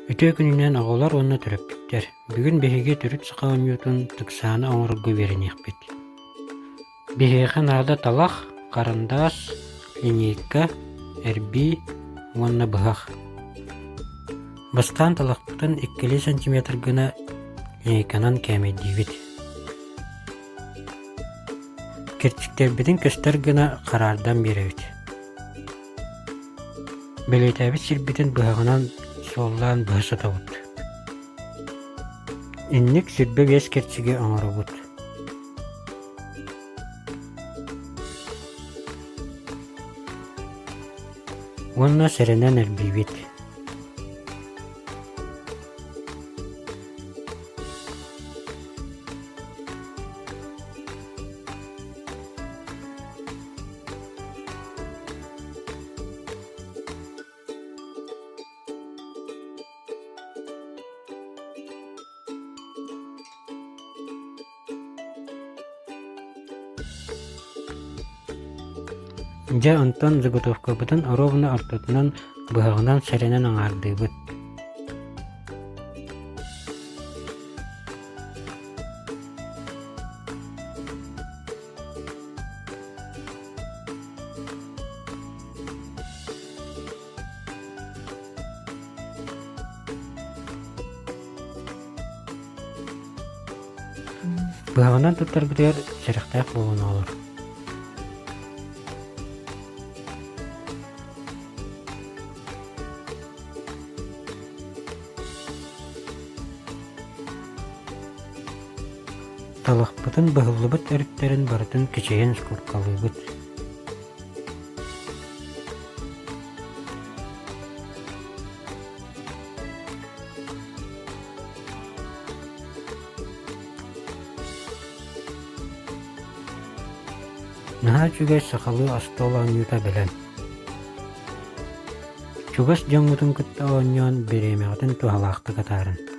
Үтүө күнүнэн оҕолор уонна төрөппүттэр! Бүгүн биһиги төрүт саха оонньуутун тыксааны оҥорорго үөрэниэхпит. Биһиэхэ наада талах, харандаас, линейка, эрбии уонна быһах. Бастаан талахпытын иккилии сантиметр гына линейканан кээмэйдиибит. Кэрчиктэрбитин көстөр гына хараардан биэрэбит. Бэлиэтээбит сирбитин быһаҕынан суоллаан быһа сотобут. Инник 25 кэрчиги оҥоробут. Уонна сэрэнэн эрбиибит. Дьэ онтон заготовкабытын оруобуна ортотунан быһаҕынан сэрэнэн аҥаардыыбыт. Быһаҕынан туттарбытыгар сэрэхтээх буолан оҕолор. Талахпытын быһыллыбыт өрүттэрин барытын кичэйэн шкуркалыыбыт. Наһаа үчүгэй сахалыы остуол оонньуута бэлэм. Чугас дьоҥҥутун кытта оонньоон бириэмэҕитин туһалаахтык атаарыҥ.